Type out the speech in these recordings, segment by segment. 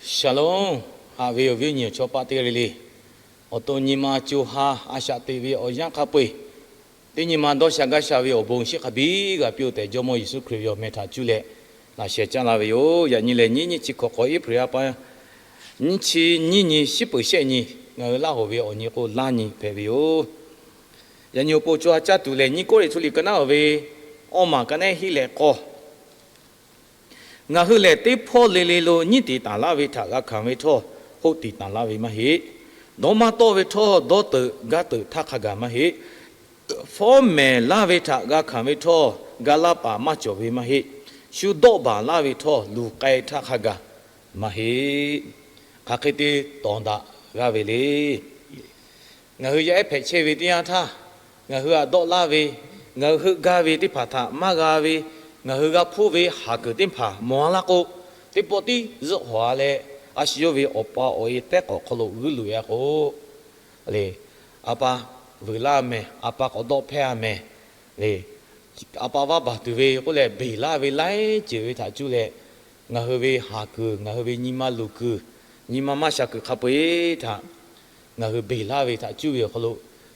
Shalom. Haꞈ ve awˬ viˉ awˬ nyi awˬ chawˇ paˆ teˇ g'aˇ le le, awˬ to nyi ma co ha a shaꞈ teꞈ ve awˬ yanˇ hk'a peu-eˬ, teˇ nyi ma dawˇ sha gaˇ sha ve awˬ bon shiˉ hk'a biˇ g'a piˇ-oˆ tehꞈ, Jawˇmawˇ Yeˍsuˆ Hkriꞈ ve awˬ meh htaꞈ cuˇ leh laꞈ sheh caˇ la ve yoˬ. Yaꞈ nyi lehˬ, nyiˇ nyiˇ chi hk'awꞈ k'awꞈ April ha pa nyiˇ chi nyiˇ nyi shiˉ peuˬ shehˆ nyi, ngaˬ hui Laˇ hoˍ ve awˬ nyi k'o, Laˇ nyi hpehꞈ ve yoˬ. Yaꞈ nyi awˬ pon co ha caˇ tuˬ lehˬ, Nyiˇ Kawˇrenˍhtuˆ liꞈ ka naˉ oˬ ve awˇ maˬ ka nehˉ hiˆ leh k'awˇ, Ngaˬ hui lehˬ, teˇ hpawˇ le le lo nyiˉ tiˍ taˍ laˇ ve htaꞈ g'a hkanˍ ve htawˇ, hoˆ tiˍ taˍ laˇ ve maˇ heˆ. Dawˇ maˇ tawˆ ve htawˇ, dawˇ teuꞈ gaˇ teuꞈ htaˇ hk'a gaˬ maˇ heˆ. Fawˉ mehˍ laˇ ve htaꞈ g'a hkanˍ ve htawˇ, ga laˇ paˍ maˇ cawˬ ve maˇ heˆ. Shu dawˆ baˬ laˇ ve htawˇ, luˬ k'ai htaˇ hk'a gaˬ maˇ heˆ. Hk'aˬ hk'e te tawˍ daꞈ g'aˇ ve le. Ngaˬ hui yaˇ ehˉ hpehꞈ chehˇ ve teˇ yanˇ htaˇ, ngaˬ hui htaꞈ dawˆ laˇ ve, ngaˬ hui heuˆ gaˇ ve teˇ hpaˍ htaꞈ maˇ g'a ve, ngaˬ hui g'a hpuˇ ve haˍ kuiˬ teˇ hpaˍ mawˬ a laˇ k'o, teˇ pawˆ tiˉ zuhˆ hawˍ a leh, a shu yawˇ ve awˬ pa awˬ e tehˉ k'awꞈ hk'aw lo g'uiˇ loꞈ e a k'o, le, a pa vuiˬ laˇ mehˍ, a pa k'awꞈ dawˆ hpehˇ a mehˍ, le, a pa vaˇ baˬ tuˬ ve k'oˆ leh, beˬ laˇ ve laiˉ ceuˬ ve htaꞈ cuˇ leh, ngaˬ hui ve haˍ kuiˬ, ngaˬ hui ve nyi ma luˬ kuiˬ, nyi ma maˇ sha kuiˬ hk'a peu-eˬ htaꞈ ngaˬ hui beˬ laˇ ve htaꞈ cuˇ ve awˬ hk'aw lo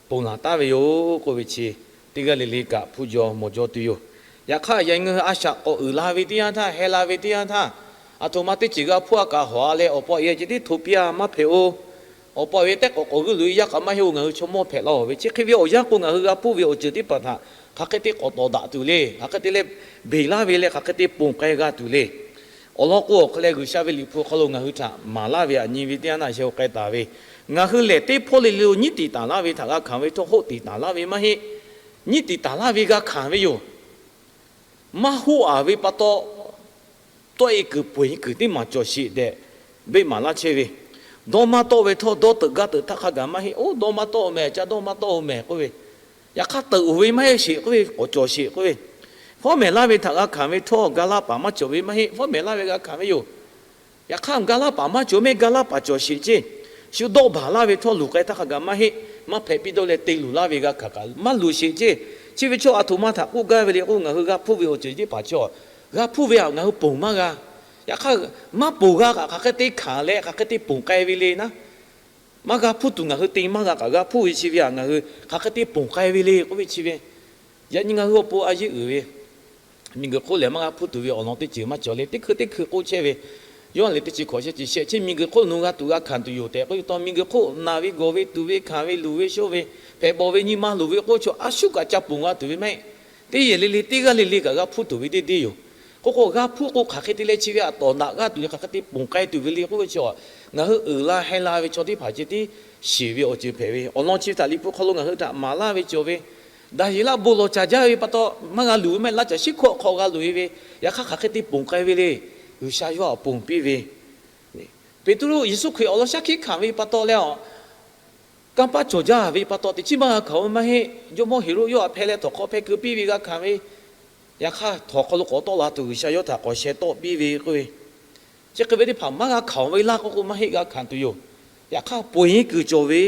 ponˬ laˬ taˉ ve yoˬ k'oˆ ve chi, teˇ g'aˇ le le kaꞈ hpuˇ jaw mawˬ jaw tuˬ yoˬ. Yaꞈ hk'aˇ, yaꞈ nyi ngaˬ hui a shaꞈ k'awꞈ uiˍ la ve teˇ yanˇ htaˇ, heh la ve teˇ yanˇ htaˇ, aˬ htoꞈ ma teˇ ceuˬ g'a hpuˇ a kaꞈ hawˍ a leh, awˬ pa awˬ e ceh tiˉ hto piˇ a maˇ hpehꞈ-o. Awˬ pa awˬ e tehˉ k'awꞈ k'awꞈ g'uiˇ loꞈ e yaˇ kaꞈ maˇ heˆ-o. Ngaˬ hui chaw mawˇ hpehꞈ la-oˬ ve, chi hk'e ve awˬ yanˇ k'o, ngaˬ hui g'a hpuˇ ve awˬ ceuˬ teˇ hpaˍ htaꞈ hk'aˬ hk'e te k'awꞈ tawˍ daꞈ tuˬ le. Hk'aˬ hk'e te leh beˬ laˇ ve leh, hk'aˬ hk'e te ponˬ k'ai g'a tuˬ le. Awˬ lawn k'o, awˬ hk'aw leh G'uiˬsha ve liꞈ hpu hk'aw lo ngaˬ hui htaꞈ maˍ laˇ ve aꞈ nyi ve teˇ yanˇ naˆ sheh k'ai taˍ ve, ngaˬ hui lehˬ teˇ hpawˇ le le lo nyiˉ tiˍ taˍ laˇ ve htaꞈ g'a hkanˍ ve htawˇ, hoˆ tiˍ taˍ laˇ ve maˇ heˆ. Nyiˉ tiˍ taˍ laˇ ve g'a hkanˍ ve yoˬ. Maˇ hoˆ a ve pa taw, tawˆ e kuiˬ peuˬ e kuiˬ teˇ maˬ cawˬ sheˍ tehꞈ, beˆ maˍ laˇ chehˇ ve. Dawˇ maˇ tawˆ ve htawˇ, dawˇ teuꞈ gaˇ teuꞈ htaˇ hk'a gaˬ maˇ heˆ. Oˇ dawˇ maˇ tawˆ-oˬ mehˍ, ca dawˇ maˇ tawˆ-oˬ mehˍ k'oˆ ve, yaꞈ hk'aˇ teuꞈ-oˬ ve maˇ heˆ sheˍ k'oˆ ve, k'awꞈ cawˬ sheˍ k'oˆ ve, fawˉ mehˍ laˇ ve htaꞈ g'a hkanˍ ve htawˇ, ga laˇ paˍ maˇ cawˬ ve maˇ heˆ. Fawˉ mehˍ laˇ ve g'a hkanˍ ve yoˬ. Yaꞈ hk'aˇ, ga laˇ paˍ maˇ cawˬ mehˍ, ga laˇ paˍ cawˬ sheˍ ceˇ. Shu dawˆ baˬ laˇ ve htawˇ, luˬ k'ai htaˇ hk'a gaˬ maˇ heˆ. Maˇ hpehꞈ piˇ dawˇ leh te luˬ laˇ ve g'a hkanˍ kaꞈ maˇ luˬ sheˍ ceˇ. Chi ve chaw aˬ htoꞈ ma htaꞈ k'oˆ gaˇ ve le k'o, ngaˬ hui g'a hpuˇ ve awˬ ceuˬ teˇ hpaˍ chaw, g'a hpuˇ ve aꞈ ngaˬ hui ponˬ maˇ g'a. Yaꞈ hk'aˇ, maˇ ponˬ g'a kaꞈ hk'aˬ hk'e te hkanˍ leh hk'aˬ hk'e te ponˬ k'ai ve le naˉ. Maˇ g'a hpuˇ tuˬ ngaˬ hui te maˇ g'a kaꞈ, g'a hpuˇ ve chi ve aꞈ ngaˬ hui hk'aˬ hk'e te ponˬ k'ai ve le k'oˆ ve chi ve, yaꞈ nyi ngaˬ hui awˬ pon a yeˇ uiˍ ve, miˬguiˬ hk'oˆ lehˬ maˇ g'a hpuˇ tuˬ ve awˬ lawn teˇ ceuˬ maˇ cawˬ le. Teˇ hkui teˇ hkui k'oˆ chehˇ ve, yawˇ lehˬ teˇ chi hkawꞈ sheh chi shehˆ chi miˬguiˬ hk'oˆ lo g'a tuˬ g'a hkanˍ tuˬ yoˬ tehꞈ k'oˆ ve taw, miˬguiˬ hk'oˆ naˬ ve gawˬ ve tuˬ ve hkanˍ ve luˬ ve shoˆ ve, hpehꞈ bawˬ ve nyi ma luˬ ve k'oˆ chaw a shuˉ kaꞈ ca ponˬ g'a tuˬ ve maˇ heˆ. Teˇ yehˬ le le teˇ g'aˇ le le kaꞈ g'a hpuˇ tuˬ ve teˇ deˇ yoˬ. K'o k'o, g'a hpuˇ k'o hk'aˬ hk'e te leh chi ve aꞈ tawˍ naꞈ g'aˇ tuˬ ve, hk'aˬ hk'e te ponˬ k'ai tuˬ ve le k'oˆ ve chi, ngaˬ hui uiˍ la heh la ve chaw teˇ hpaˍ ceh tiˉ shiˍ ve awˬ ceuˬ hpehꞈ ve. Awˬ lawn chi ve htaꞈ liꞈ hpu hk'aw lo ngaˬ hui htaꞈ maˍ laˇ ve cawˬ ve, Daˍyeˍlaˆ bon lawˬ caˍ jaˇ ve pa taw, maˇ g'a luˬ ve maˇ heˆ. Laˇ caˬ shiˉ hkawˆ hk'aw g'a luˬ e ve, yaꞈ hk'aˇ hk'aˬ hk'e te ponˬ k'ai ve le. G'uiˬsha yawˇ aꞈ ponˬ piˇ ve, Peˍtruˆ Yeˍsuˆ Hkriꞈ awˬ lawn shaˉ hkiˆ hkanˍ ve pa taw leh, kanˇ paˆ cawˬ jaˇ ve pa taw, teꞈ chiˉ maˇ g'a hkanˍ-oˬ ve maˇ heˆ. Jawˇmawˇ Heˍroˆ yawˇ aꞈ hpehˇ leh htawnˍ hk'aw hpehˇ keu piˇ ve g'a hkanˍ ve, yaꞈ hk'aˇ htawnˍ hk'aw lo k'awꞈ tawˆ la tuˬ G'uiˬsha yawˇ htaꞈ k'awꞈ sheh tawˆ piˇ ve k'oˆ ve, chi hk'e ve teˇ hpaˍ maˇ g'a hkanˍ ve laˇ k'oˆ k'o maˇ heˆ, g'a hkanˍ tuˬ yoˬ. Yaꞈ hk'aˇ ponˬ e kuiˬ cawˬ ve,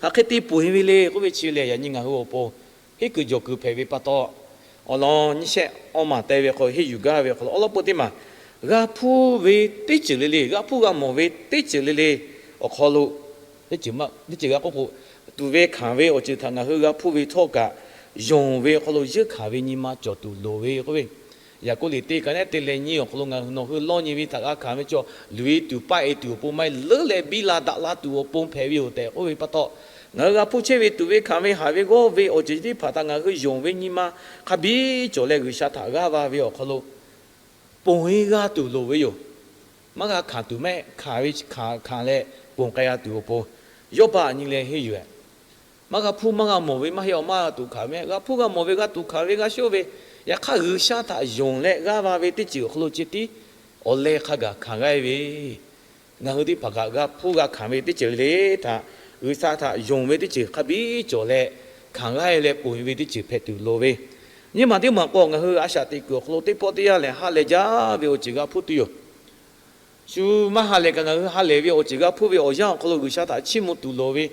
hk'aˬ hk'e te ponˬ e ve le k'oˆ ve chi lehˬ, yaꞈ nyi ngaˬ hui awˬ pon henˉ kuiˬ jawˬ kuiˬ hpehꞈ ve pa taw, awˬ lawn nyiˇ shehˆ awˇ maˬ teh ve hk'aw henˇ yuˬ gaˇ ve awˬ hk'aw lo awˬ lawn peu teˇ maˬ, g'a hpuˇ ve teˇ ceuˬ le le, g'a hpuˇ g'a mawˬ ve teˇ ceuˬ le le awˬ hk'aw lo, teˇ ceuˬ g'a k'oˆ k'o, tuˍ ve hkanˍ ve awˬ ceuˬ htaꞈ ngaˬ hui g'a hpuˇ ve htawˇ kaꞈ, yonˍ ve awˬ hk'aw lo yeunˇ hkanˍ ve nyi ma cawˬ tuˬ loˍ ve k'oˆ ve, Yaˍkoˆ liꞈ teˇ ka nehˉ te leh nyiˇ awˬ hk'aw lo ngaˬ hui nawˬ hui lawˇ nyi ve htaꞈ g'a hkanˍ ve chaw, luˬ e tuˬ paˆ e tuˬ awˬ pon maˇ heˆ, leuˉ leh biˇ la daꞈ la tuˬ awˬ pon hpehꞈ ve yoˬ tehꞈ k'oˆ ve pa taw, ngaˬ hui g'a hpuˇ chehˇ ve tuˍ ve hkanˍ ve haˍ ve g'awˇ ve awˬ ceuˬ chi teˇ hpaˍ htaꞈ ngaˬ hui yonˍ ve nyi ma hk'a biˇ cawˬ leh G'uiˬsha htaꞈ g'aˇ va ve awˬ hk'aw lo ponˬ e g'a tuˬ loˍ ve yoˬ. Maˇ g'a hkanˍ tuˬ mehˆ, hkanˍ ve hkanˍ leh ponˬ k'ai g'a tuˬ awˬ pon, yawˇ pa aꞈ nyi leh henˇ yuˬ e maˇ g'a hpuˇ maˇ g'a mawˬ ve maˇ heˆ, awˬ maˇ g'a tuꞈ hkanˍ mehˆ. G'a hpuˇ g'a mawˬ ve g'a tuꞈ hkanˍ ve g'a shonˇ ve, yaꞈ hk'aˇ G'uiˬsha htaꞈ yonˍ leh g'aˇ va ve teˇ ceuˬ awˬ hk'aw lo ceh tiˉ awˬ leh hk'a gaˬ hkanˍ g'a e ve, ngaˬ hui teˇ hpaˍ kaꞈ g'a hpuˇ g'a hkanˍ ve teˇ ceuˬ le le htaꞈ, G'uiˬsha htaꞈ yonˍ ve teˇ ceuˬ hk'a biˇ cawˬ leh, hkanˍ g'a e leh ponˬ e ve teˇ ceuˬ hpehꞈ tuˬ loˍ ve, nyiˇ maˬ teˇ maˬ k'o, ngaˬ hui a shaꞈ teꞈ kuiˬ awˬ hk'aw lo teˇ pawˆ teˇ yanˇ lehˬ ha lehˬ jaˇ ve awˬ ceuˬ g'a hpuˇ tuˬ yoˬ. Shu maˇ ha lehˬ kaꞈ ngaˬ hui ha lehˬ ve awˬ ceuˬ g'a hpuˇ ve awˬ yanˇ awˬ hk'aw lo G'uiˬsha htaꞈ chiˇ mvuh tuˬ loˍ ve,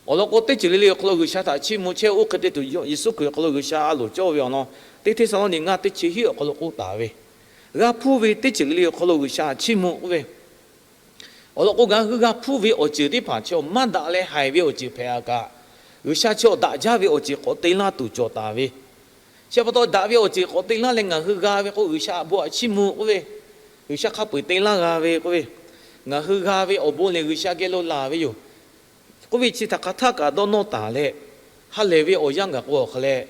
awˬ lawn k'o teˇ ceuˬ le le awˬ hk'aw lo G'uiˬsha htaꞈ chiˇ mvuh chehˇ oˇ hk'e te tuˬ, Yeˍsuˆ Hkriꞈ awˬ hk'aw lo G'uiˬsha a loˍ cawˇ ve awˬ lawn, teˇ Hteˇsaˍlawˇniˆ ngaˇ teˇ chi hiˆ awˬ hk'aw lo k'oˆ taˍ ve, g'a hpuˇ ve teˇ ceuˬ le le awˬ hk'aw lo G'uiˬsha chiˇ mvuh k'oˆ ve, Awˬ lawn k'o, ngaˬ hui g'a hpuˇ ve awˬ ceuˬ teˇ hpaˍ chi maˇ daꞈ leh haiˬ ve awˬ ceuˬ hpehꞈ a kaꞈ, G'uiˬsha chi awˬ daꞈ jaˇ ve awˬ ceuˬ k'awꞈ te laˇ tuˬ cawˬ taˍ ve. Chi pa taw daꞈ ve awˬ ceuˬ k'awꞈ te laˇ leh ngaˬ hui g'a ve k'o, G'uiˬsha bon aꞈ chiˇ mvuh k'oˆ ve, G'uiˬsha hk'a peu-eˬ te laˇ g'a ve k'oˆ ve, ngaˬ hui g'a ve awˬ bon lehˬ G'uiˬsha geh lo laˬ ve yoˬ k'oˆ ve chi htaꞈ hk'aˬ htaˇ kaꞈ dawˇ nawˇ taˍ leh, ha lehˬ ve awˬ yanˇ gaˬ k'o awˬ hk'aw leh,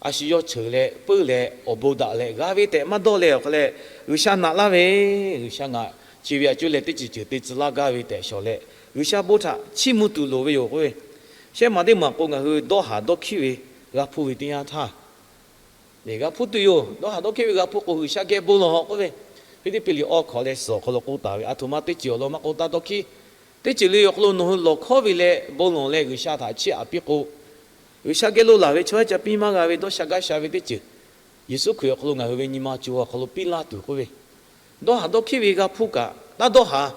a shu yawˇ cheuˬ leh puiˉ leh awˬ bon daꞈ leh g'a ve tehꞈ maˇ dawˇ leh awˬ hk'aw leh, G'uiˬsha naꞈ laˇ ve, G'uiˬsha ngaˬ chi ve a cuˇ leh teˇ ceuˬ ceuˬ te tcuh laˇ gaˇ ve tehꞈ shawˍ leh, G'uiˬsha bon htaꞈ chiˇ mvuh tuˬ loˍ ve yoˬ k'oˆ ve. Shehˆ maˬ teˇ maˬ k'o, ngaˬ hui dawˇ haˍ dawˇ hkiˉ ve g'a hpuˇ ve teˇ yanˇ htaˇ, g'a hpuˇ tuˬ yoˬ. Dawˇ haˍ dawˇ hkiˉ ve g'a hpuˇ k'o, G'uiˬsha geh bon lawˬ k'oˆ ve, Hpiˇliˇpiˆ liꞈ awˇ hkawꞈ leh suhˍ awˬ hk'aw lo k'oˆ taˍ ve, a htoꞈ ma teˇ ceuˬ awˬ lawn maˇ k'oˆ taˇ dawˇ hkiˉ. Teˇ ceuˬ le awˬ hk'aw lo nawˬ hui lawˬ hkawˉ ve leh bon lawˬ leh G'uiˬsha htaꞈ chiˇ aꞈ piˇ k'o, G'uiˬsha geh lo laˬ ve chaw yaˇ ca piˇ maˇ g'a ve dawˇ sha gaˇ sha ve teˇ ceuˬ, Yeˍsuˆ Hkriꞈ awˬ hk'aw lo ngaˬ hui ve nyi ma co awˬ hk'aw lo piˇ laˇ tuˬ k'oˆ ve, dawˇ haˍ dawˇ hkiˉ ve g'a hpuˇ kaꞈ taˇ dawˇ haˍ.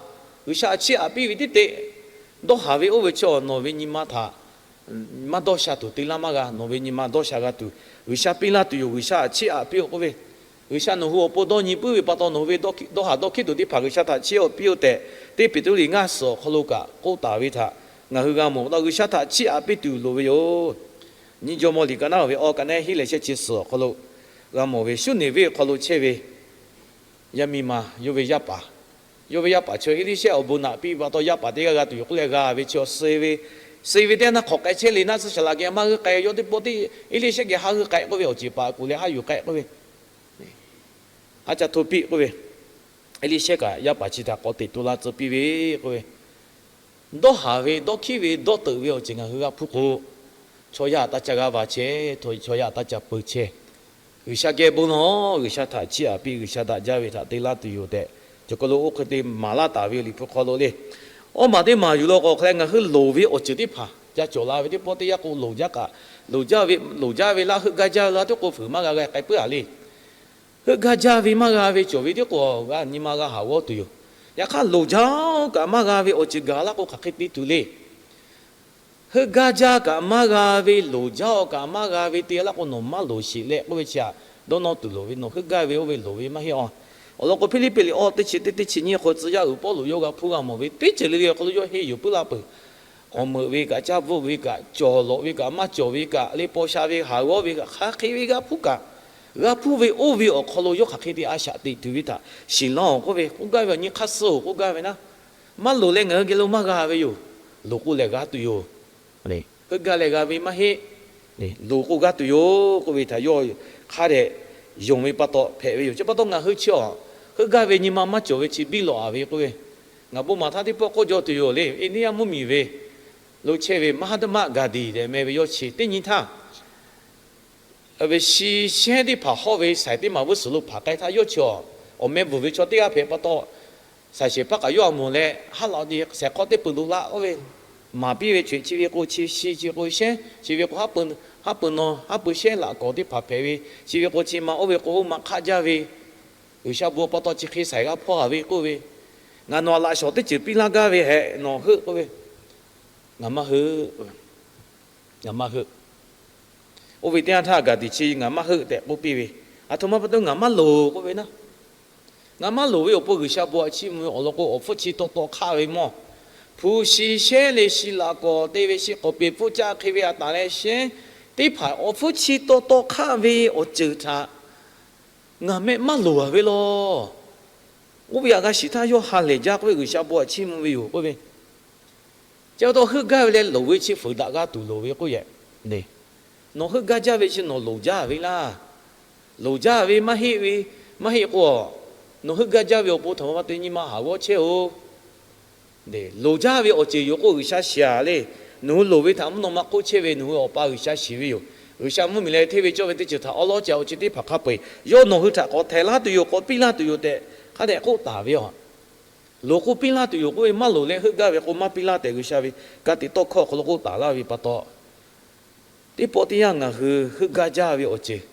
G'uiˬsha chiˇ aꞈ piˇ ve tiˉ te. Dawˇ haˍ ve oˇ ve chi awˬ nawˬ ve nyi ma htaꞈ maˇ dawˇ sha tuˬ te laˇ maˇ g'a. Nawˬ ve nyi ma dawˇ sha g'a tuˬ G'uiˬsha piˇ laˇ tuˬ yoˬ. G'uiˬsha chiˇ aꞈ piˇ-oˬ k'oˆ ve, G'uiˬsha nawˬ hui awˬ pon dawˇ nyi puiˉ ve pa taw, nawˬ hui ve dawˇ haˍ dawˇ hkiˉ tuˬ teˇ hpaˍ G'uiˬsha htaꞈ chiˇ aꞈ piˇ-oˬ tehꞈ, teˇ Peˍtruˆ liꞈ ngaˇ suhˍ awˬ hk'aw lo kaꞈ k'oˆ taˍ ve htaꞈ ngaˬ hui g'a mawˬ pa taw, G'uiˬsha htaꞈ chiˇ aꞈ piˇ tuˬ loˍ ve yoˬ. Nyiˇ Jawˇmawˇ liꞈ ka naˉ ve awˬ ka naˉ hiˉ leh shehˆ chi suhˍ awˬ hk'aw lo g'a mawˬ ve, Suˉneˍveˆ awˬ hk'aw lo chehˇ ve yaˇ miˇ ma, yawˇ ve yaˇ paˍ, yawˇ ve yaˇ paˍ chi Eˇliˇshehˇ awˬ bon naꞈ piˇ ve pa taw, yaˇ paˍ teˇ g'aˇ g'a tuˬ yoˬ k'oˆ leh g'a ve chi, suh ve, suh ve teˇ naˇ hk'awꞈ k'ai chehˇ le naˉ, suh shaˍ laꞈ geh maˇ g'euˆ kk'ai, yawˇ teˇ pawˆ teˇ Eˇliˇshehˇ geh haˉ g'euˆ k'ai k'oˆ ve, awˬ ceˬ paˍ kuˬ leh haˉ yuˬ k'ai k'oˆ ve, haˉ ca hto piˇ k'oˆ ve, Eˇliˇshehˇ kaꞈ yaˇ paˍ chi htaꞈ k'awꞈ teꞈ to la tcuh piˇ ve k'oˆ ve, dawˇ haˍ ve, dawˇ hkiˉ ve, dawˇ teuꞈ ve awˬ ceuˬ ngaˬ hui g'a hpuˇ k'o, chaw yaˇ taˇ ca g'aˇ va chehˇ, chaw yaˇ taˇ ca peu chehˇ. G'uiˬsha geh bon lawˬ, G'uiˬsha htaꞈ chiˇ aꞈ piˇ, G'uiˬsha daꞈ jaˇ ve htaꞈ te laˇ tuˬ yoˬ tehꞈ, cawˬ kaˬ lo oˇ hk'e te maˍ laˇ taˍ ve yoˬ. Liꞈ hpu hk'aw lo le, awˇ maˬ teˇ maˬ yuˬ law k'o hk'a leh, ngaˬ hui loˍ ve awˬ ceuˬ teˇ hpaˍ ca cawˬ la ve teˇ pawˆ teˇ yanˇ k'o, loˍ jaˇ kaꞈ, loˍ jaˇ ve, loˍ jaˇ ve laˇ, heuˆ gaˇ jaˇ ve laˇ, teˇ k'o fuiˍ maˇ g'a g'a k'ai puiˉ-a le. Heuˆ gaˇ jaˇ ve maˇ g'a ve cawˬ ve tiˉ k'o, g'a nyi ma g'a haˍ g'awˇ tuˬ yoˬ. Yaꞈ hk'aˇ, loˍ jaˇ-oˬ kaꞈ maˇ g'a ve awˬ ceuˬ gaˬ laˇ k'o, hk'aˬ hk'e te tuˬ le. Heuˆ gaˇ jaˇ kaꞈ maˇ g'a ve, loˍ jaˇ-oˬ kaꞈ maˇ g'a ve te laˇ k'o, nawˬ maˇ loˍ sheˍ leh k'oˆ ve chi htaꞈ dawˇ nawˇ tuˬ loˍ ve, nawˬ heuˆ gaˇ ve oˇ ve loˍ ve maˇ heˆ-a. Awˬ lawn k'o, Hpiˇliˇpiˆ liꞈ awˇ teˇ chi teˇ, teˇ chi nyiˇ hk'aw tcuh yaˇ uiˍ Pawˇluꞈ yawˇ g'a hpuˇ g'a mawˬ ve, teˇ ceuˬ le le awˬ hk'aw lo yawˇ henˇ yuˬ puiˉ laˇ peuˬ. Awˬ meuꞈ ve kaꞈ, caˇ bvuhˆ ve kaꞈ, cawˬ lawꞈ ve kaꞈ, maˇ cawˬ ve kaꞈ, le paw sha ve haˍ g'awˇ ve kaꞈ, hk'aˬ hk'e ve g'a hpuˇ kaꞈ, g'a hpuˇ ve oˇ ve awˬ hk'aw lo yawˇ hk'aˬ hk'e te a shaꞈ teꞈ tuˬ ve htaꞈ shiˍ laˇ-oˬ k'oˆ ve, k'oˆ gaˇ ve awˬ nyi hk'aˇ suh-oˬ k'oˆ gaˇ ve naˉ, maˇ loˍ leh ngaˬ hui geh lo maˇ g'a ve yoˬ. Loˍ k'o lehˬ g'a tuˬ yoˬ. Heuˆ gaˇ leh g'a ve maˇ heˆ. Loˍ k'o g'a tuˬ yoˬ k'oˆ ve htaꞈ yawˇ hk'a dehꞈ yonˍ ve pa taw hpehꞈ ve yoˬ. Chi pa taw ngaˬ hui chi-a, heuˆ gaˇ ve nyi ma maˇ cawˬ ve chi biˇ lawꞈ-a ve k'oˆ ve, ngaˬ bon maˍ htaˇ teˇ pawˆ k'oˆ jaw tuˬ yoˬ le. Eˇneˇyaˇ mvuhˇmiˬ ve lo chehˇ ve Mahatma Gandhi tehꞈ meh ve yawˇ chi teˇ nyi htaˇ, ve shi shehnˉ teˇ hpaˍ hawˇ ve shaiˍ teˇ maˬ vuiˇ suhˍ lo hpanˍ k'ai htaˇ, yawˇ chi-a, awˬ meh bvuhˬ ve chaw teˇ g'aˇ hpehꞈ pa taw, shaiˍ shehˍ hpaˇ kaꞈ yawˇ a moˍ leh haˉ laꞈ te shehˍ hk'awˇ teˇ peuˬ lo laꞈ k'oˆ ve, maˍ piˇ ve, chi ve k'o chi shi, chi ve k'o shehnˉ, chi ve k'o haˉ pui naw, haˉ pui shehnˉ laꞈ kawˍ teˇ hpaˍ hpehꞈ ve, chi ve k'o chi ma oˇ ve k'o oˇ ma hk'aˆ jaˇ ve, G'uiˬsha bon pa taw chi hk'e shaiˍ g'a hpawˇ-a ve k'oˆ ve, ngaˬ nawˬ-a laꞈ shawˍ teˇ ceuˬ piˇ laˇ gaˇ ve hehꞈ nawˬ heuˆ k'oˆ ve, ngaˬ maˇ heuˆ. Ngaˬ maˇ heuˆ. Oˇ ve teˇ yanˇ htaˇ Gandhi chi ngaˬ maˇ heuˆ tehꞈ k'oˆ piˇ ve, a htoꞈ ma pa taw ngaˬ maˇ loˍ k'oˆ ve naˉ, ngaˬ maˇ loˍ ve awˬ pon G'uiˬsha bon aꞈ chiˇ mvuh ve awˬ lawn k'o, awˬ hpfuhˇ chi taw taw hk'aˆ ve mawˇ, hpu shi shehnˉ le shi laꞈ kawˍ te ve shi k'awˍ peˍ hpfuhˇ caˆ hk'e ve a taˍ leh shehnˉ teˇ hpaˍ awˬ hpfuhˇ chi taw taw hk'aˆ ve awˬ ceuˬ htaꞈ ngaˬ mehˆ maˇ loˍ-a ve law. Oˇ ve htaꞈ g'a shiˍ htaˇ yawˇ ha lehˬ jaˇ k'oˆ ve, G'uiˬsha bon aꞈ chiˇ mvuh ve yoˬ k'oˆ ve, chi pa taw heuˆ gaˇ ve leh loˍ ve chi fuiˍ daꞈ g'a tuˬ loˍ ve k'oˆ yehꞈ. Nawˬ heuˆ gaˇ jaˇ ve chi nawˬ loˍ jaˇ ve laˇ. Loˍ jaˇ ve maˇ heˆ ve, maˇ heˆ k'o, nawˬ heuˆ gaˇ jaˇ ve awˬ pon htaꞈ ma ma te nyi ma haˍ g'awˇ chehˇ-oˬ. Loˍ jaˇ ve awˬ ceuˬ yoˬ k'o G'uiˬsha shiˍ-a le. Nawˬ hui loˍ ve htaꞈ mvuhˇ naw ma hk'oˆ chehˇ ve nawˬ hui Awˬ pa G'uiˬsha shiˍ ve yoˬ. G'uiˬsha mvuhˇmiˬ leh hteˇ ve cawˇ ve teˇ ceuˬ htaꞈ awˉ lawˉ ca awˬ ceuˬ teˇ hpaˍ hk'a peu-eˬ yawˇ nawˬ hui htaꞈ k'awꞈ htaiˍ laˇ tuˬ yoˬ, k'awꞈ piˇ laˇ tuˬ yoˬ tehꞈ hk'a dehꞈ k'oˆ taˍ ve yoˬ. Loˍ k'o piˇ laˇ tuˬ yoˬ k'oˆ ve, maˇ loˍ leh heuˆ gaˇ ve k'o maˇ piˇ laˇ tehꞈ G'uiˬsha ve ka tiꞈ tawˇ hkawˇ awˬ hk'aw lo k'oˆ taˍ laˇ ve pa taw, teˇ pawˆ teˇ yanˇ ngaˬ hui heuˆ gaˇ jaˇ ve awˬ ceuˬ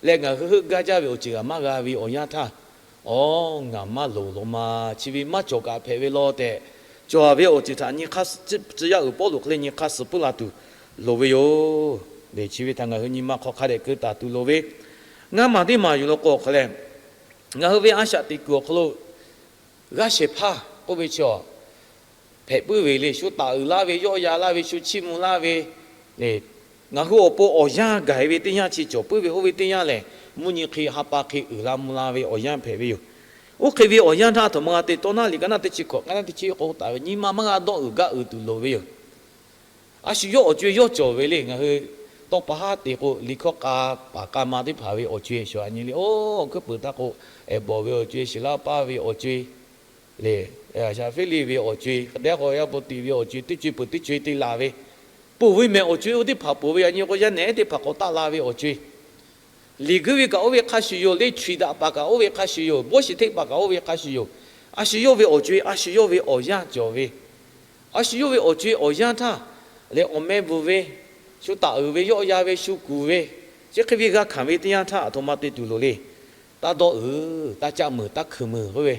leh ngaˬ hui heuˆ gaˇ jaˇ ve awˬ ceuˬ g'a maˇ g'a ve awˬ yanˇ htaˇ, Awˬ, ngaˬ maˇ loˍ law ma, chi ve maˇ cawˬ kaꞈ hpehꞈ ve law tehꞈ, cawˬ ve awˬ ceuˬ htaꞈ nyi hk'aˇ suh, tcuh yaˇ uiˍ Pawˇluꞈ hk'e leh nyi hk'aˇ suh puiˉ la tuˬ loˍ ve yoˬ. Chi ve htaꞈ ngaˬ hui nyi ma hk'aw hk'a dehꞈ keu taˍ tuˬ loˍ ve, ngaˇ maˬ teˇ maˬ yuˬ law k'o awˬ hk'aw leh, ngaˬ hui ve a shaꞈ teꞈ kuiˬ awˬ hk'aw lo g'aˇ shehˍ hpaˇ k'oˆ ve chi-a, hpehꞈ puiˉ ve le. Shu taˍ uiˍ laˇ ve, yawˆ yan laˇ ve, shu chiˇ mvuh laˇ ve, ngaˬ hui awˬ pon awˬ yanˇ gaˬ-e ve teˇ yanˇ chi cawˬ puiˉ ve, oˇ ve teˇ yanˇ lehˬ, mvuhˇ nyi hk'e ha pa hk'e uiˍ la mvuh la ve awˬ yanˇ hpehꞈ ve yoˬ. Oˇ hk'e ve awˬ yanˇ htaˇ, a htoꞈ ma g'a te tawˇ naˉ liꞈ ka naˇ teˇ chi hkawꞈ, ka naˇ teˇ chi k'oˆ taˍ ve, nyi ma maˇ g'a dawˆ uiˍ gaˇ uiˍ tuˬ loˍ ve yoˬ. A shu yawˇ awˬ co-e yawˇ cawˬ ve le. Ngaˬ hui tawˇ pa haˉ te k'o, liꞈ hkawˇ k'a paˍ k'a ma teˇ hpaˍ ve awˬ co-e shawˍ a nyi le. Oˇ, awˬ hkuiˉ peuˬ htaˇ k'o, ehˍ bawˬ ve awˬ co-e, shiˍ laˇ paˇ ve awˬ co-e le, shaˍ feˉ liˇ ve awˬ co-e, hk'e te k'o yaˇ bon tiꞈ ve awˬ co-e, teˇ co-e peuˬ teˇ co-e te laˬ ve, ponˬ ve mehˍ awˬ co-e oˇ teˇ hpaˍ ponˬ ve, a nyi k'o yaˇ nehˬ teˇ hpaˍ k'awꞈ taˆ la ve awˬ co-e, liꞈ guiˇ ve kaꞈ oˇ ve hk'a shuˍ yoˬ le. Chi daꞈ paˍ kaꞈ oˇ ve hk'a shuˍ yoˬ. Bawˇ shiˍ hteˆ paˍ kaꞈ oˇ ve hk'a shuˍ yoˬ. A shu yawˇ ve awˬ co-e, a shu yawˇ ve awˬ yanˇ cawˬ ve, a shu yawˇ ve awˬ co-e awˬ yanˇ htaˇ lehˬ, awˬ meh bvuhˬ ve, shu taˍ uiˍ ve, yawˆ yan ve, shu kuˬ ve, chi hk'e ve g'a hkanˍ ve teˇ yanˇ htaˇ, a htoꞈ ma te tuˬ loˍ le. Taˇ dawˆ uiˍ, taˇ caˆ meuˍ, taˇ hkui meuˍ k'oˆ ve,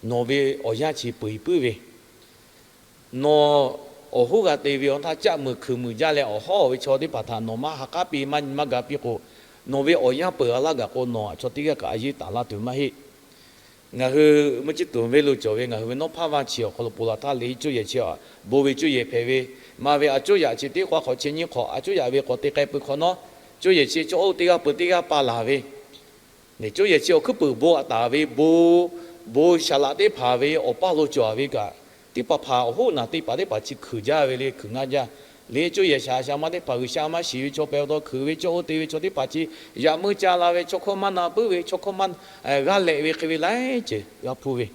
nawˬ ve awˬ yanˇ chi peu-eˬ puiˉ ve, nawˬ awˬ hoˉ g'a te ve awˬ htaˇ caˆ meuˍ hkui meuˍ jaˇ leh, awˬ hawˉ ve chaw teˇ hpaˍ htaꞈ nawˬ maˇ ha k'aˉ piˇ, maˇ nyi maˇ ga piˇ k'o, nawˬ ve awˬ yanˇ peuˬ a laˇ gaˬ k'o, nawˬ a chaw teˇ g'aˇ kaꞈ a yeˇ taˍ laˇ tuˬ maˇ heˆ. Ngaˬ hui mvuhˇ ciˉ tuˬ venˇ lo cawˬ ve ngaˬ hui ve nawˉ hpaˇ vaˇ chi awˬ hk'aw lo ponˬ laˬ htaˇ, le cuˇ yehˬ chi, bon ve cuˇ yehˬ hpehꞈ ve, maˍ ve a cuˇ yaꞈ chi teˇ hk'aˇ hk'awꞈ chi nyiˇ hk'awꞈ a cuˇ yaꞈ ve k'awꞈ te k'ai peuˬ hk'awꞈ nawˉ, cuˇ yehˬ chi chaw oˇ teˇ g'aˇ peuˬ teˇ g'aˇ pa laˬ ve, cuˇ yehˬ chi awˬ hkuiˉ peuˬ bon aꞈ taˍ ve, bon, bon shaˍ laꞈ teˇ hpaˍ ve awˬ paˇ lo cawˬ ve kaꞈ, teˇ hpaˍ hpaˍ awˬ hoˉ naˬ te paˍ teˇ hpaˍ chi hkuiˬ jaˇ ve le, hkuiˬ ngaˇ jaˇ. Le cuˇ yehˬ shaˍ shaˍ ma teˇ hpaˍ G'uiˬsha maˇ shiˍ ve chaw hpehꞈ taw hkuiˬ ve, chaw oˇ te ve chaw teˇ hpaˍ chi yaꞈ meuˇ ca la ve, chaw hkawˇ maˇ na puiˉ ve, chaw hkawˇ maˇ g'aˇ lehꞈ ve hk'e ve laiˉ ceuˬ g'a hpuˇ ve.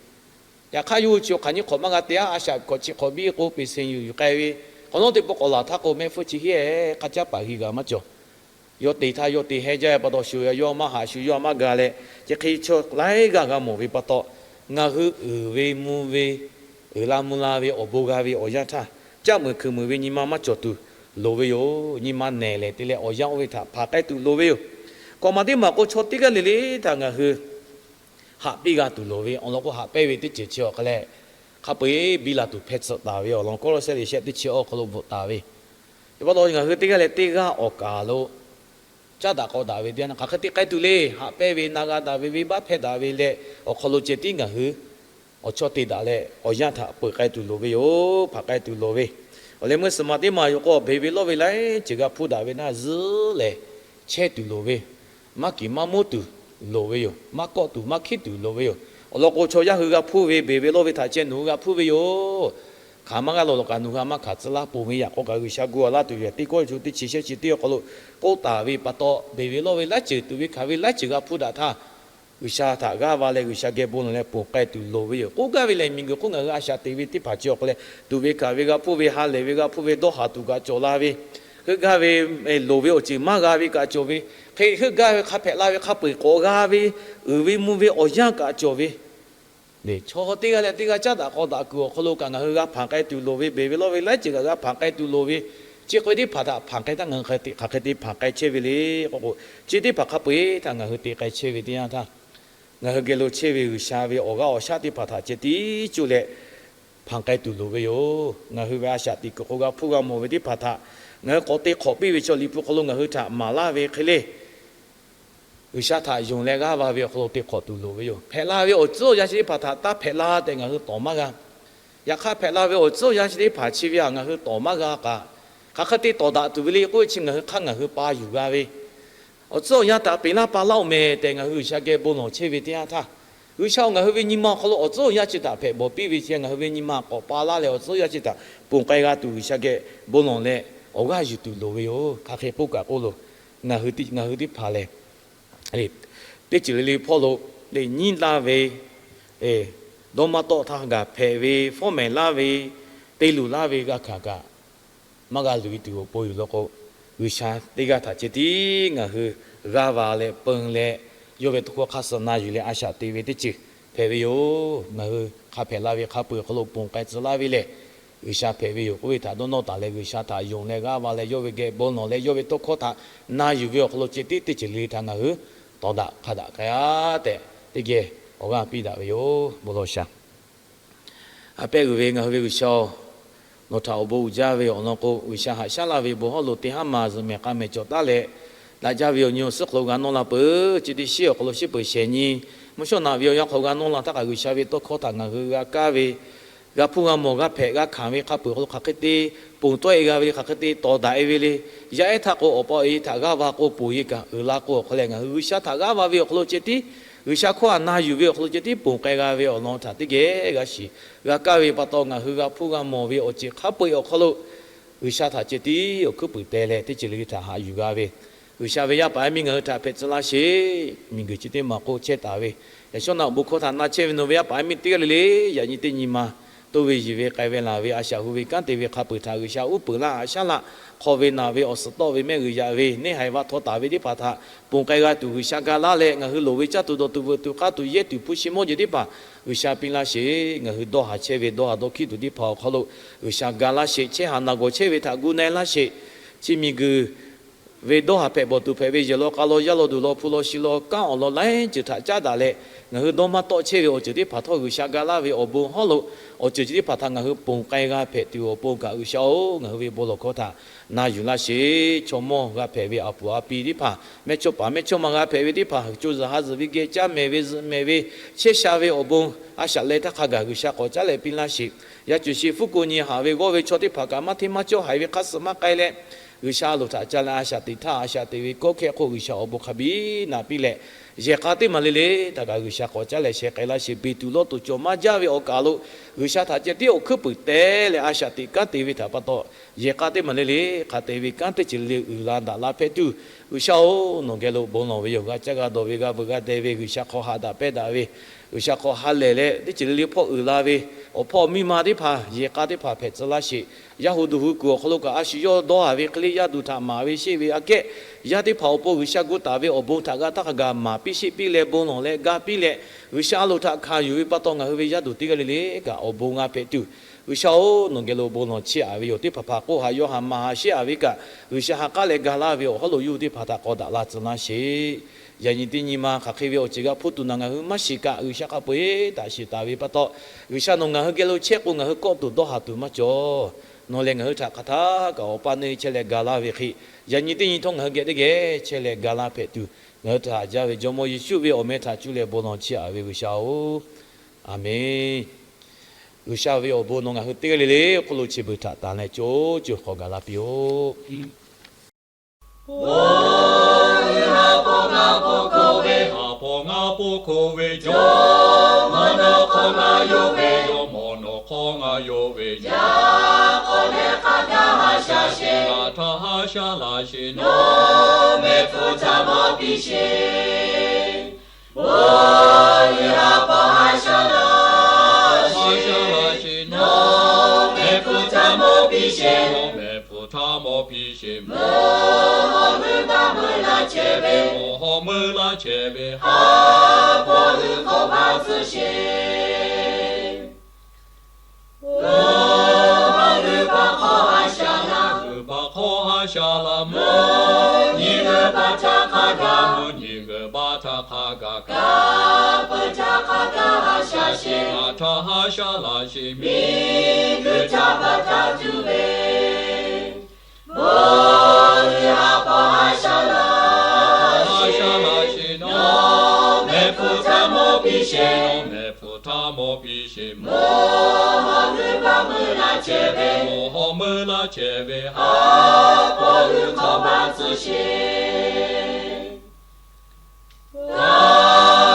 Yaꞈ hk'aˇ yawˇ hui chi hk'aˬ nyiˇ hk'awꞈ maˇ g'a te-a, a shaꞈ hkawꞈ chi hk'awꞈ biˇ k'o peˬ seˍ yuˬ yuˬ k'ai ve, hk'awꞈ nawˉ teˇ pawˆ k'awꞈ laˬ htaˇ k'o mehˆ hpfuhˇ chi heˆ, hk'a caˉ paˍ g'uiˬ g'a maˇ cawˬ. Yawˇ te htaˇ yawˇ te heh jaˇ ve pa taw, shu yawˇ maˇ haꞈ, shu yawˇ maˇ ga leh, chi hk'e chaw laiˉ g'aˇ g'a mawˬ ve pa taw, ngaˬ hui uiˍ ve mvuh ve, uiˍ la mvuh la ve awˬ bon g'a ve awˬ yanˇ htaˇ, caˆ meuˍ hkui meuˍ ve nyi ma maˇ cawˬ tuˬ loˍ ve yoˬ. Nyi ma nehˬ lehˬ te leh awˬ yanˇ oˇ ve htaꞈ hpanˍ k'ai tuˬ loˍ ve yoˬ. K'awꞈ maˬ teˇ maˬ k'o, chaw teˇ g'aˇ le le htaꞈ ngaˬ hui haꞈ piˇ g'a tuˬ loˍ ve awˬ lawn k'o, haꞈ pehnˇ ve teˇ ceuˬ chi awˬ hk'a leh, hk'a peu-eˬ biˇ la tuˬ hpeh tsuhꞈ taˍ ve awˬ lawn Kawˇlawˇsehˇ liꞈ shehˆ teˇ chi awˇ hk'aw lo bvuhꞈ taˍ ve. Chi pa taw ngaˬ hui teˇ g'aˇ leh teˇ g'aˇ awˬ kaˍ lo caˉ daꞈ k'awꞈ daꞈ ve teˇ yanˇ, hk'aˬ hk'e te k'ai tuˬ le. Haꞈ pehnˇ ve, na g'a daꞈ ve, venˇbaˆ hpehˇ daꞈ ve leh awˬ hk'aw lo ceh tiˉ ngaˬ hui awˬ chawˇ te daꞈ leh awˬ yanˇ htaꞈ peuˬ k'ai tuˬ loˍ ve yoˬ. Hpanˍ k'ai tuˬ loˍ ve. Awˬ leh meuˇ suhˍ ma teˇ maˬ yoˬ k'o, beˬ ve lawˇ ve laiˉ ceuˬ g'a hpuˇ daꞈ ve naˇ zuhˉ lehˬ, chehˇ tuˬ loˍ ve, maˇ kiˬ maˇ moˉ tuˬ loˍ ve yoˬ. Maˇ kawˆ tuˬ maˇ hkiˉ tuˬ loˍ ve yoˬ. Awˬ lawn k'o, chaw yaˇ hui g'a hpuˇ ve beˬ ve lawˇ ve htaꞈ ceh nawˬ hui g'a hpuˇ ve yoˬ. Hk'aˬ maˇ g'aˇ law law kaꞈ nawˬ hui a maˇ hkanˍ tcuh laˇ. Ponˬ ve yaꞈ k'aw kaꞈ G'uiˬsha gu a laˇ tuˬ yoˬ. Teˇ Kawˇrenˍhtuˆ teˇ chi shehˆ chi teˇ awˬ hk'aw lo k'oˆ taˍ ve pa taw, beˬ ve lawˇ ve laiˉ ceuˬ, tuꞈ ve hkanˍ ve laiˉ ceuˬ g'a hpuˇ daꞈ htaˇ, G'uiˬsha htaꞈ g'aˇ va leh G'uiˬsha geh bon lawˬ leh ponˬ k'ai tuˬ loˍ ve yoˬ. K'oˆ gaˇ ve lehˬ, miˬguiˬ hk'oˆ ngaˬ hui a shaꞈ teꞈ ve teˇ hpaˍ chi awˬ hk'aw leh, tuꞈ ve hkanˍ ve g'a hpuˇ ve, ha lehˬ ve g'a hpuˇ ve, dawˇ haˍ tuˬ kaꞈ cawˬ la ve, heuˆ gaˇ ve loˍ ve awˬ ceuˬ maˇ g'a ve kaꞈ cawˬ ve, hk'e heuˆ gaˇ ve hk'a hpehꞈ la ve hk'a peu-eˬ k'awꞈ g'a ve, uiˍ ve mvuh ve awˬ yanˇ kaꞈ cawˬ ve, chaw teˇ g'aˇ leh teˇ g'aˇ caˉ daꞈ k'aw daꞈ kuiˬ awˬ hk'aw lo kaꞈ ngaˬ hui g'a hpanˍ k'ai tuˬ loˍ ve, beˬ ve lawˇ ve laiˉ ceuˬ kaꞈ g'a hpanˍ k'ai tuˬ loˍ ve, chi hk'e teˇ hpaˍ htaꞈ hpanˍ k'ai htaˇ ngaˬ hui hk'aˬ hk'e te hpanˍ k'ai chehˇ ve le k'oˆ k'o, chi teˇ hpaˍ hk'a peu-eˬ htaꞈ ngaˬ hui te k'ai chehˇ ve teˇ yanˇ htaˇ, ngaˬ hui geh lo chehˇ ve G'uiˬsha ve awˬ g'aˇ awˬ shaˉ teˇ hpaˍ htaꞈ ceh tiˉ cuˇ leh hpanˍ k'ai tuˬ loˍ ve yoˬ. Ngaˬ hui ve a shaꞈ teꞈ kuiˬ hk'aw g'a hpuˇ g'a mawˬ ve teˇ hpaˍ htaꞈ ngaˬ hui k'awꞈ te hk'awꞈ piˇ ve chaw Liꞈ hpu hk'aw lo ngaˬ hui htaꞈ maˍ laˇ ve hk'e le, G'uiˬsha htaꞈ yonˍ leh g'aˇ va ve awˬ hk'aw lo te hk'awꞈ tuˬ loˍ ve yoˬ. Hpehꞈ la ve awˬ tcuhˉ awˬ yanˇ chi teˇ hpaˍ htaꞈ taˇ hpehꞈ la tehꞈ ngaˬ hui tawˍ maˇ g'a. Yaꞈ hk'aˇ, hpehꞈ la ve awˬ tcuhˉ awˬ yanˇ chi teˇ hpaˍ chi ve htaꞈ ngaˬ hui tawˍ maˇ g'a kaꞈ, hk'aˬ hk'e te tawˍ daꞈ tuˬ ve le k'oˆ ve chi ngaˬ hui hk'aˇ ngaˬ hui pa yuˬ g'a ve, awˬ tcuhˉ awˬ yanˇ htaꞈ peꞈ laˇ pa laˇ-oˬ mehˍ tehꞈ ngaˬ hui G'uiˬsha geh bon lawˬ chehˇ ve teˇ yanˇ htaˇ, G'uiˬsha-oˬ, ngaˬ hui ve nyi ma awˬ hk'aw lo awˬ tcuhˉ awˬ yanˇ chi htaꞈ hpehꞈ bawˬ piˇ ve chi ngaˬ hui ve nyi ma k'awꞈ pa laˇ leh awˬ tcuhˉ awˬ yanˇ chi htaꞈ ponˬ k'ai g'a tuˬ G'uiˬsha geh bon lawˬ leh awˬ g'aˇ yuˬ tuˬ loˍ ve yoˬ. Hk'aˬ hk'e k'oˆ kaꞈ k'oˆ loˬ, ngaˬ hui teˇ ceuˬ le le hpawˇ lo le nyiˉ laˇ ve, dawˇ maˇ tawˆ htaˇ gaˬ hpehꞈ ve, fawˉ mehˍ laˇ ve, te luˬ laˇ ve g'a hkanˍ kaꞈ, maˇ g'a luˬ e tuˬ awˬ pon yoˬ law k'o, G'uiˬsha teˇ g'aˇ htaꞈ ceh tiˉ ngaˬ hui g'aˇ va leh peun leh, yawˇ ve tawˇ hkawˇ hk'aˇ suh na yuˬ leh a shaꞈ te ve teˇ ceuˬ hpehꞈ ve yoˬ. Ngaˬ hui hk'a hpehꞈ la ve hk'a peu-eˬ awˬ hk'aw lo ponˬ k'ai tcuh laˇ ve lehˬ, G'uiˬsha hpehꞈ ve yoˬ k'oˆ ve htaꞈ dawˇ nawˇ taˍ leh, G'uiˬsha htaꞈ yonˍ leh g'aˇ va leh yawˇ ve geh bon lawˬ leh yawˇ ve tawˇ hkawˇ htaꞈ na yuˬ ve awˬ hk'aw lo ceh tiˉ teˇ ceuˬ le le htaꞈ ngaˬ hui tawˍ daꞈ hk'a daꞈ k'ai-a tehꞈ, teˇ geh awˬ g'aˇ piˇ daꞈ ve yoˬ. Bon lawˬ shaˍ. A pehˉ uiˍ ve ngaˬ hui ve G'uiˬsha-oˬ, nawˬ htaꞈ awˬ bon uiˍ jaˇ ve awˬ lawn k'o, G'uiˬsha haꞈ shaˉ laˇ ve bon hawˉ lo teˇ haˉ ma zuhꞈ mehˍ k'a mehˍ cawˬ taˉ leh, daꞈ jaˇ ve awˬ nyi awˬ suhˉ hk'aw lo g'a nawˇ la peuˬ. Chi teˇ shiˉ awˬ hk'aw lo shiˉ peuˬ shehˍ nyi, mvuhˇ shawˉ naꞈ ve awˬ yanˇ hk'aw g'a nawˇ la htaˇ kaꞈ, G'uiˬsha ve tawˇ hkawˇ htaꞈ ngaˬ hui g'a kaˇ ve, g'a hpuˇ g'a mawˬ g'a hpehꞈ g'a hkanˍ ve hk'a peuˬ awˬ hk'aw lo hk'aˬ hk'e te ponˬ tawˆ e g'a ve le, hk'aˬ hk'e te tawˍ daꞈ e ve le. Yaˇ ehˉ htaˇ k'o, awˬ pa awˬ e htaꞈ g'aˇ va k'o, ponˬ e kaꞈ uiˍ la k'o, awˬ hk'aw leh ngaˬ hui G'uiˬsha htaꞈ g'aˇ va ve awˬ hk'aw lo ceh tiˉ, G'uiˬsha hkawˇ htaꞈ na yuˬ ve awˬ hk'aw lo ceh tiˉ ponˬ k'ai g'a ve awˬ lawn htaꞈ teˇ geh g'a shiˍ g'a kaˇ ve pa taw, ngaˬ hui g'a hpuˇ g'a mawˬ ve awˬ ceuˬ hk'a peu-eˬ awˬ hk'aw lo G'uiˬsha htaꞈ ceh tiˉ awˬ hkuiˉ puiˍ teh leh, teˇ ceuˬ le le htaꞈ haꞈ yuˬ g'a ve G'uiˬsha ve yaˇ paˍ yaˇ miˇ ngaˬ hui htaꞈ hpehꞈ tcuh laˇ sheˍ. Miˬguiˬ chi teˇ maˬ k'o chehˇ taˍ ve, yaꞈ shawˉ naꞈ awˬ bon hkawˇ htaꞈ na chehˇ ve nawˬ ve yaˇ paˍ yaˇ miˇ teˇ g'aˇ le le, yaꞈ nyi teˇ nyi ma toˇ ve yiˬ ve k'ai ve laˬ ve a shaꞈ hu ve kanˉ te ve hk'a peuˬ htaꞈ G'uiˬsha uˉ peunˍ laˇ haꞈ shaˉ laˇ. Hk'aw ve naˬ ve awˬ suhˍ tawˆ ve mehˆ g'uiˬ yaꞈ ve neˇ haiˬ vaꞈ htaw taˍ ve teˇ hpaˍ htaꞈ ponˬ k'ai g'a tuˬ G'uiˬsha ga laˇ leh, ngaˬ hui loˍ ve caˇ tuˬ dawˬ tuˬ veuꞈ tuˬ k'aˇ tuˬ yehˇ tuˬ hpu shi mawˇ jeˬ teˇ hpaˍ G'uiˬsha piˇ laˇ sheˍ. Ngaˬ hui dawˇ haˍ chehˇ ve dawˇ haˍ dawˇ hkiˆ tuˬ teˇ hpaˍ awˬ hk'aw lo G'uiˬsha ga laˇ sheˍ. Chehˇ haˍ naˬ gawˬ chehˇ ve htaꞈ gu na-e laˇ sheˍ. Chi miˬguiˬ ve dawˇ haˍ hpehꞈ bawˬ tuˬ hpehꞈ ve yehˬ law k'a law yaˇ law duˬ law hpu law shi law kanˉ awˬ lawn laiˉ ceuˬ htaꞈ caˉ daꞈ leh, ngaˬ hui dawˇ maˇ tawˆ chehˇ ve awˬ ceuˬ teˇ hpaˍ htawˇ G'uiˬsha ga laˇ ve awˬ bon hawˉ lo awˬ ceuˬ chi teˇ hpaˍ htaꞈ ngaˬ hui ponˬ k'ai g'a hpehꞈ tuˬ awˬ pon kaꞈ, G'uiˬsha-oˬ, ngaˬ hui ve bon lawˬ hkawˇ htaꞈ na yuˬ laˇ sheˍ. Chaw mawˇ g'a hpehꞈ ve a puˍ a pi teˇ hpaˍ, mehˇchawˇ paˍ mehˇchawˇma g'a hpehꞈ ve teˇ hpaˍ, co zuhˬ ha zuhˬ ve geh caˇ mehˍ ve zuhꞈ mehˍ ve chehˇ sha ve awˬ bon a shaꞈ leh htaˇ hk'a gaˬ G'uiˬsha k'awꞈ caˉ leh piˇ laˇ sheˍ. Yaˇ cuˬ shi hpfuhˇ ko nyi haꞈ ve g'awˇ ve chaw teˇ hpaˍ kaꞈ maˇ hteˇ maˇ cawˇ haiˬ ve hk'a suhˍ maˇ k'ai leh, G'uiˬsha a loˍ htaꞈ ca leh a shaꞈ teꞈ htaˇ, a shaꞈ teꞈ ve kawˆ hkehˇ hk'oˆ G'uiˬsha awˬ bon hk'a biˇ naꞈ piˇ leh, yehˬ k'a teˇ maˬ le le htaꞈ kaꞈ G'uiˬsha k'awꞈ caˉ leh sheh k'ai laˇ sheˍ. Beˬ tuˬ lawˇ tuˬ cawˬ maˇ jaˇ ve awˬ kaˬ lo G'uiˬsha htaꞈ ceh tiˉ awˬ hkuiˉ puiˍ teh leh a shaꞈ teꞈ kanˉ te ve htaꞈ pa taw, yehˬ k'a teˇ maˬ le le hk'a te ve kanˉ teˇ ceuˬ le le uiˍ la daꞈ la hpehꞈ tuˬ, G'uiˬsha-oˬ, nawˬ geh lo bon lawˬ ve yoˬ. G'a caˇ g'a dawˬ ve g'a veuꞈ g'a deh ve G'uiˬsha hk'aw ha daꞈ pehˇ daꞈ ve, G'uiˬsha hk'aw ha lehˬ leh teˇ ceuˬ le le hpawˇ uiˍ la ve awˬ hpawˇ miˇ ma teˇ hpaˍ, yehˬ k'a teˇ hpaˍ hpehꞈ tcuh laˇ sheˍ. Yaˇ hu duˬ hu kuiˬ awˬ hk'aw lo kaꞈ a shu yawˇ dawˇ haˍ ve hk'e le yaˇ duˬ htaꞈ maˍ ve sheˆ ve aꞈ kehˉ, yaˇ teˇ hpaˍ awˬ pon G'uiˬsha gu taˍ ve awˬ bon htaꞈ g'a htaˇ hk'a gaˬ maˍ piˇ sheˆ piˇ leh bon lawˬ leh ga piˇ leh, G'uiˬsha a loˍ htaꞈ hkanˍ yuˬ ve pa taw ngaˬ hui ve yaˇ duˬ teˇ g'aˇ le le kaꞈ awˬ bon g'a hpehꞈ tuˬ, G'uiˬsha-oˬ, nawˬ geh lo bon lawˬ chehˇ aꞈ ve yoˬ. Teˇ hpaˍ hpaˍ k'oˆ haꞈ yaw haꞈ maˍ haꞈ sheˆ aꞈ ve kaꞈ, G'uiˬsha ha k'aˉ leh ga laˇ ve awˬ hawˉ lo yawˇ hui teˇ hpaˍ htaꞈ k'awꞈ daꞈ la tcuh laˇ sheˍ. Yaꞈ nyi teˇ nyi ma hk'aˬ hk'e ve awˬ ceuˬ g'a hpuˇ tuˬ naˬ ngaˬ hui maˇ shiˍ kaꞈ, G'uiˬsha hk'a peu-eˬ htaꞈ shiˍ taˍ ve pa taw, G'uiˬsha nawˬ ngaˬ hui geh lo chehˇ k'o ngaˬ hui kawˆ tuˬ dawˇ haˍ tuˬ maˇ cawˬ. Nawˬ lehˬ ngaˬ hui htaꞈ hk'aˬ htaˇ kaꞈ awˬ pa neˇ chehˇ leh ga laˇ ve hk'e, yaꞈ nyi teˇ nyi htawˇ ngaˬ hui geh teˇ geh chehˇ leh ga laˇ hpehꞈ tuˬ, ngaˬ hui htaꞈ haꞈ jaˇ ve Jawˇmawˇ Yeˍsuˆ ve awˬ meh htaꞈ cuˇ leh bon lawˬ chehˇ aꞈ ve G'uiˬsha-oˬ, Aˬmenˍ. G'uiˬsha ve awˬ bon nawˬ ngaˬ hui teˇ g'aˇ le le awˬ hk'oˆ lo chi beuꞈ htaꞈ tanˬ leh co co hk'awꞈ gaˬ la piˇ-oˆ. Bon uiˍ ha hpawˇ ngaˇ hpawˇ hkawˇ ve, ha hpawˇ ngaˇ hpawˇ hkawˇ ve, jawˇmawˇ nawˬ hk'aw ngaˬ yawˇ ve, jawˇmawˇ nawˬ hk'aw ngaˬ yawˇ ve, yaꞈ k'aw leh hk'a gaˬ ha sha sheˍ, ngaˬ htaꞈ ha sha laˇ sheˍ, nawˬ mehˆ hpfuhˇ htaꞈ mawˬ piˇ sheˍ. Bon uiˍ ha hpawˇ ha sha laˇ sheˍ, nawˬ mehˆ hpfuhˇ htaꞈ mawˬ piˇ sheˍ, nawˬ mehˆ hpfuhˇ htaꞈ mawˬ piˇ sheˍ. Mvuhˇ hawˬ meuˇ baˆ meuˇ laˇ chehˇ ve, mvuhˇ hawˬ meuˇ laˇ chehˇ ve, ha hpawˇ g'uiˬ hk'awꞈ baˆ tcuh sheˍ. Mvuhˇ hawˬ g'uiˬ baˆ hk'awˇ ha sha laˇ, g'uiˬ baˆ hk'awˇ ha sha laˇ, mvuhˇ nyi g'uiˬ baˆ htaꞈ hk'a gaˬ, mvuhˇ nyi g'uiˬ baˆ htaꞈ hk'a gaˬ, kaˇ peuˬ htaꞈ hk'a gaˬ ha sha sheˍ, ngaˬ htaꞈ ha sha laˇ sheˍ, miˬguiˬ htaꞈ baˬ htaˇ tuˬ ve. Bon uiˍ ha hpawˇ ha sha laˇ sheˍ, nawˬ mehˆ hpfuhˇ htaꞈ mawˬ piˇ sheˍ, nawˬ mehˆ hpfuhˇ htaꞈ mawˬ piˇ sheˍ. Mvuhˇ hawˬ meuˇ baˆ meuˇ laˇ chehˇ ve, mvuhˇ hawˬ meuˇ laˇ chehˇ ve, ha hpawˇ g'uiˬ hk'awꞈ baˆ tcuh sheˍ. G'a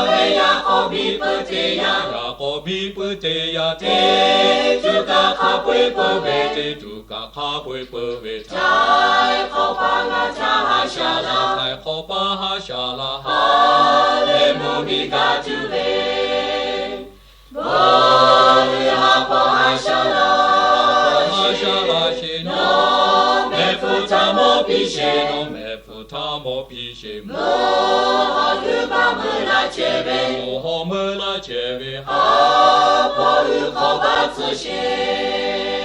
ve yaꞈ k'aw biˇ puiˉ teˇ yanˇ, yaꞈ k'aw biˇ puiˉ teˇ yanˇ, teˇ tuˬ kaꞈ hk'a peu-eˬ peuˬ ve, teˇ tuˬ kaꞈ hk'a peu-eˬ peuˬ ve, chaiˇ hk'awꞈ paˇ ngaˬ htaꞈ ha sha laˇ, chaiˇ hk'awꞈ paˇ ha sha laˇ, ha lehˬ mvuhˇ miˬ gaˬ tuˬ ve. Bon uiˍ ha hpawˇ ha sha laˇ sheˍ, nawˬ mehˆ hpfuhˇ htaꞈ mawˬ piˇ sheˍ, nawˬ mehˆ hpfuhˇ htaꞈ mawˬ piˇ sheˍ. Mvuhˇ hawˬ g'uiˬ baˆ meuˇ laˇ chehˇ ve, mvuhˇ hawˬ meuˇ laˇ chehˇ ve, ha hpawˇ g'uiˬ hk'awꞈ baˆ tcuh sheˍ.